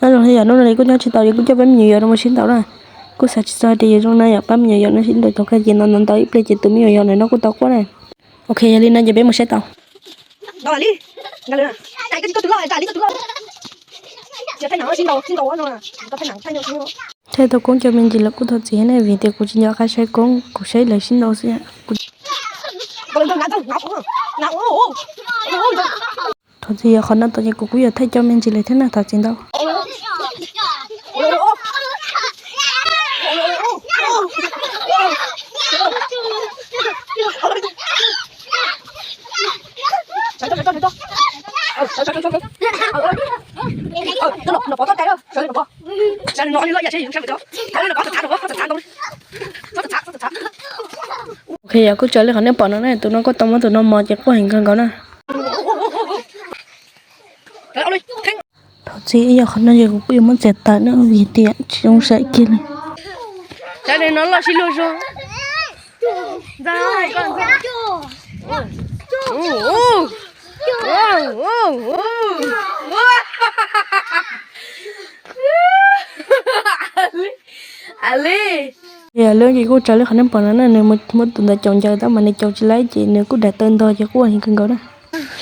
Nyob zoo li yom, hnub no kuj nyob tsis tau, yog kuj coj peb me nyuam yaus no mus sib ntaus na. Kuj xav tsis txog tias yuav zoo na yom, pab me nyuam yaus no sib ntaus thaum kawg ces ntaus ntaus ib pliag ces tus me nyuam yaus no kuj tau quaj na. Ok, yog li no ces peb mus saib tau. Thaij tau koob cov me ntsis lawm kuj thov txim na, vim tias kuv tsis nco qab saib koob, kuv saib lawv sib ntaus xwb. Thov txim, yog qhov no tau ces kuv kuj yuav thaij cov me ntsis lawm thiab na, thov txim ntau. Ok, yog kuj raws li qhov nej pom no na, tus no kuj tau muab tus no mos ces quaj heev kawg nkaus na. Thov txim, ib yog qhov no ces kuv kuj yuav muab txiav tawm na, vim tias tsis zoo saib kiag li. Cov no loj sib luag zog. Yog li ces kuj raws li qhov nej pom no na, nws muab tus ntawd caum ncaws tab mas nws caum tsis laib ces nws kuj daim taw ntog ces quaj heev kawg nkaus na.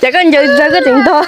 Ces koj ncaws ntawd koj tseem ntog.